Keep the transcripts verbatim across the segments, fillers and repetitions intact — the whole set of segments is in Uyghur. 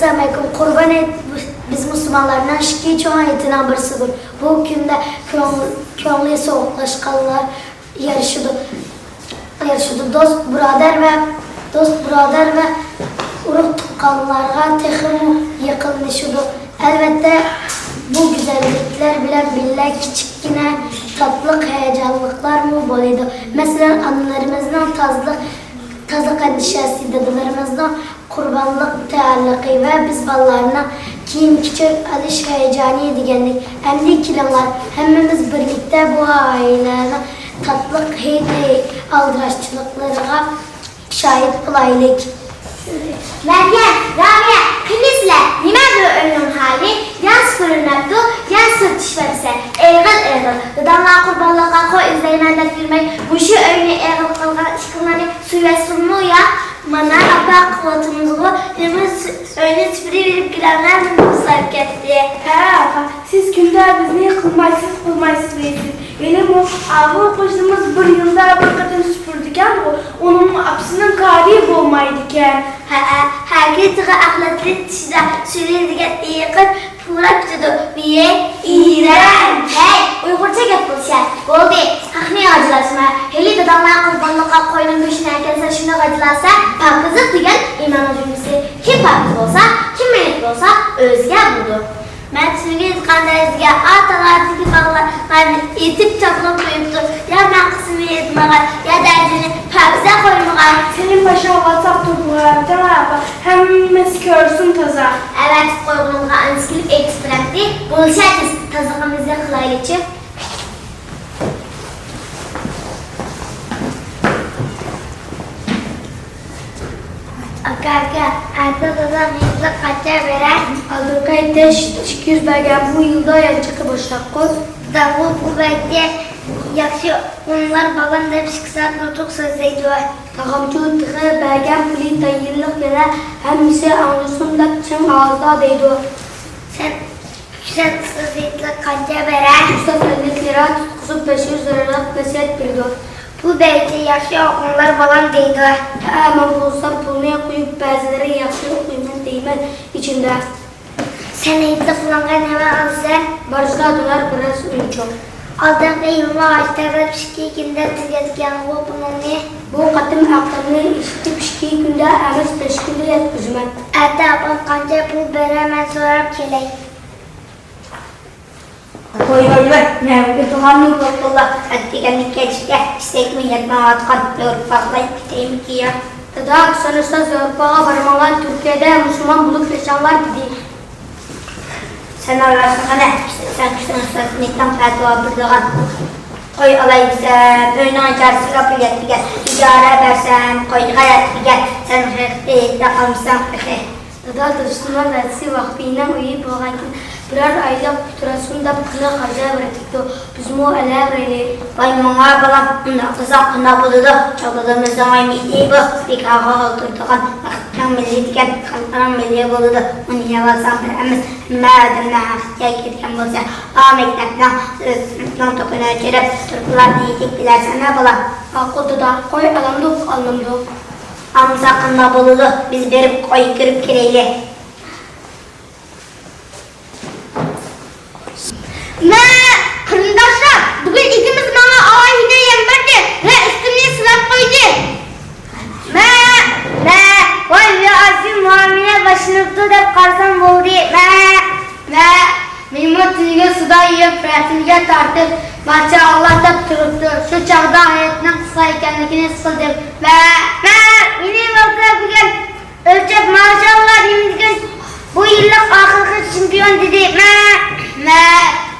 ئەسسالامۇئەلەيكۇم. قۇربان ھېيت بىز مۇسۇلمانلارنىڭ ئىككى چوڭ ھېيتىنىڭ بىرسىدۇر. بۇ كۈندە كۆڭ-، كۆڭلى سوغۇقلاشقانلار يارىشىدۇ. يارىشىدۇ. دوست، بۇرادەر ۋە، دوست، بۇرادەر ۋە ئۇرۇق-تۇغقانلارغا تېخىمۇ يېقىنلىشىدۇ. ئەلۋەتتە، بۇ گۈزەللىكلەر بىلەن بىللە كىچىككىنە تاتلىق ھاياجانلىقلارمۇ بولىدۇ. مەسىلەن، ئانىلىرىمىزنىڭ تازىلىق، تازىلىق ئەندىشەسى، دادىلىرىمىزنىڭ قۇربانلىق تەييارلىقى ۋە بىز بالىلارنىڭ كىيىم-كېچەك ئېلىش ھاياجانى دېگەندەك. ئەمدى كېلىڭلار، ھەممىمىز بىرلىكتە بۇ ئائىلىنىڭ تاتلىق ھېيت ئالدىراشچىلىقلىرىغا شاھىت بولايلى. مەريەم، رابىيە، قېنى سىلەر؟ نېمە بۇ ئۆينىڭ ھالى؟ يا سۈپۈرۈلمەپتۇ، يا سۈر چۈشمەپسەن. ئېغىل، ئېغىل. داداڭلار قۇربانلىققا قوي ئىزدەيمەن دەپ يۈرمەي، مۇشۇ ئۆينى ئېغىل قىلغان ئىشىڭلارنى سۆيەسىزمۇ يا؟ مانا ئاپا قىلىۋاتىمىزغۇ، ئۆينى، ئۆينى سۈپۈرۈۋېرىپ كېلىڭلار، مېنى بوساپ كەتتى. ھە، ئاپا، سىز كۈندە بىزنى قىلمايسىز، قىلمايسىز دەيسىز. ھېلىمۇ ئاۋۇ قوشنىمىز بىر يىلدا بىر قېتىم سۈپۈرىدىكەنغۇ، ئۇنىڭمۇ ئاپىسىنىڭ كارى بولمايدىكەن. ھەئە، ھەرگىز تېخى ئەخلەتلىك چىشىدا سۈرۈلىدىكەن ئېقىپ پۇراپ كېتىدۇ. بىيە، ئىرەن. ھەي، ئۇيغۇرچە گەپ قىلىشە. بولدى، خەقنى غاجىلاشما. ھېلى داداڭلار قۇربانلىققا قوينىڭ گۆشىنى ئەكەلسە، شۇنى غاجىلاسا، پاكىزلىق دېگەن ئىماننىڭ جۈملىسى. كىم پاكىز بولسا، كىم مەينەت بولسا، ئۆزىگە بولىدۇ. مەن تۈنۈگۈن ئېيتقان دەرسىگە ئا تالادىكى بالىلار ماينى ئېتىپ چاپلاپ قويۇپتۇ. يا مەن قىسمىنى ئېيتمىغان، يا دەرسنى پاكىزە قويمىغان. سېنى پاشا ۋاتساپ تۇرۇپ ھەممىسى كۆرسۇن تازا. ئەۋەتىپ قويغىنىڭغا ئانىسى كېلىپ ئېيتىپ بېرەتتى. بولۇشە تېز، تازىلىقىمىزنى قىلايلىچۇ. ئاكا، ئاكا، ئەتە دادام ھېيتلىق قانچە بېرەر؟ ئالدىنقى ھېيتتا ئىككى يۈز بەرگەن، بۇ يىلدا يانچۇقى بوشلاپقۇ. دادامغۇ بۇ بەيتتە ياخشى ئوقۇڭلار بالام دەپ ئىككى سائەت نۇتۇق سۆزلەيدۇ. تاغامچۇ تېخى بەرگەن پۇلى تەييارلىق يەنە ھەممىسى ئاڭلىسۇن دەپ چىڭ ئاۋازدا دەيدۇ. سەن ئۈچ سائەت ئۇستاز ھېيتلىق قانچە بېرەر؟ ئۇستاز ئەللىك لىرا تۇتقۇزۇپ بەش يۈز لىرالىق نەسىھەت بېرىدۇ. بۇ بەيتتە ياخشى ئوقۇڭلار بالام دەيدۇ. ھە، مەن بولسام پۇلنى قويۇپ بەزىلىرى ياخشى ئوقۇيمەن دەيمەن ئىچىمدە. سەن ھېيتلىق پۇلۇڭغا نېمە ئالىسەن؟ بارچە دولار، بىراز ئويۇنچۇق. ئالدىنقى يىلمۇ ھاج تەرەپ ئىككى كۈندە تۈگەتكەنغۇ پۇلۇڭنى. بۇ قېتىم ئەقىلنى ئىشلىتىپ ئىككى كۈندە ئەمەس بەش كۈندە يەتكۈزىمەن. ئەتە ئاپام قانچە پۇل بېرەر مەن سوراپ كېلەي. ۋاي، ۋاي، ۋاي، نەۋگە تۇغاننى بۇ قۇللار ئەتىگەننى كەچكە ئىستەكمۇ يەتمەيۋاتقان يورۇپاقلاي كېتەيمىكى يا؟ دادا، ھۈسەن ئۇستاز ياۋروپاغا بارماڭلار، تۈركىيەدە مۇسۇلمان بولۇپ ياشاڭلار دېدى. سەن ئارىلاشمىغىنە، سەن ھۈسەن ئۇستاز نېمىدەپ پەتىۋا بېرىدىغان؟ قوي ئالاي دېسەم، ئۆينىڭ ئىجارىسىغا پۇل يەتمىگەن، ئىجارە بەرسەم قويغا يەتمىگەن، سەن ھېيتتا قالمىساڭ تېخى. دادا، دوستۇمنىڭ دادىسى ۋاقپىنىڭ ئۆيى بولغانكىن، بىرەر ئايلىق تۇرسۇن دەپ قېنى قەرزگە بېرىپتۇ. بىزمۇ ئەلەۋرەيلى. ۋاي ماڭا بالام، ئۇنداق قىلساڭ قانداق بولىدۇ؟ چوغ دادىمىزنىڭ ۋاي مېيىتى بۇ. بىكارغا ئولتۇرىدىغان، خەقنىڭ مېلى دېگەن خەقنىڭ مېلى بولىدۇ. ئۇنى يەۋالساڭ بىر ئەمەس، ھەممە ئادەمنىڭ ھەققىگە كىرگەن بولسا، ئا مەكتەپنىڭ، سىنىپنىڭ توكىنى ئۆچۈرۈپ، تۇرۇپلا نېيىتىپ كېلەرسەن ھە بالام. ماقۇل دادا، قوي ئالامدۇق، ئالمامدۇق. ئالمىسا قانداق بولىدۇ؟ بىز بېرىپ قوي كۆرۈپ كېلەيلى. مە، قېرىنداشلار، بۈگۈن ئىگىمىز ماڭا ئالاھىدە يەم بەردى ۋە ئۈستۈمنى سىلاپ قويدى. مە، مە، ۋاي، يا ئازىز مۇئامىلە باشلىنىپتۇ دەپ قارىسام بولدى. مە، مە، مېنىمۇ تۈنۈگۈن سۇدا يېيىپ، رەتىمگە تارتىپ، ماشائاللا دەپ تۇرۇپتۇ. شۇ چاغدا ھاياتنىڭ قىسقا ئىكەنلىكىنى ھېس قىلدىم. مە، مە، مېنى بولسا بۈگۈن ئۆلچەپ، ماشائاللا نېمە دېگەن، بۇ يىللىق ئاخىرقى چېمپىيون دېدى. مە، مە،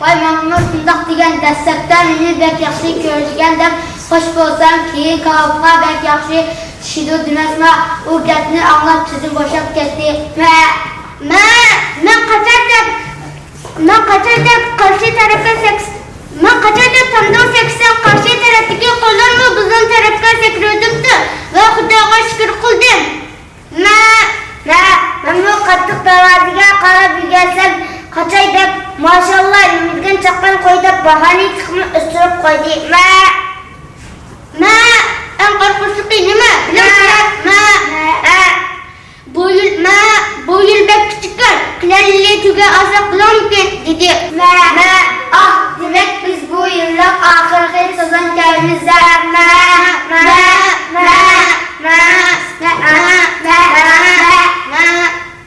ۋاي ماڭىمۇ شۇنداق دېگەن، دەسلەپتە مېنى بەك ياخشى كۆرىدىكەن دەپ خوش بولسام، كېيىن كاۋاپقا بەك ياخشى چۈشىدۇ دېمەسما، ئۇ گەپنى ئاڭلاپ تىزىم بوشاپ كەتتى. مە، مە، مەن قاچان دەپ، مەن قاچان دەپ قارشى تەرەپكە سەكس-، مەن قاچان دەپ تامداڭ سەكسەم، قارشى تەرەپتىكى قوللارمۇ بىزنىڭ تەرەپكە سەكرىۋېتىپتۇ ۋە خۇداغا شۈكۈر قىلدىم. مە، مە، مەنمۇ قاتتىق دەرۋازىگە قاراپ يۈگۈرسەم، قاچاي دەپ، ماشاللا، نېمە دېگەن چاققان قوي دەپ باھانى تېخىمۇ ئۆستۈرۈپ قويدى. مە، مە، ئەڭ قورقۇنچلۇقى نېمە؟ بىلىڭ، مە، مە، مە. بۇ يىل، مە، بۇ يىل بەك دېدى. مە، مە، ئاھ، دېمەك، بىز بۇ يىللىق ئاخىرقى سازاڭكەنمىز-دە.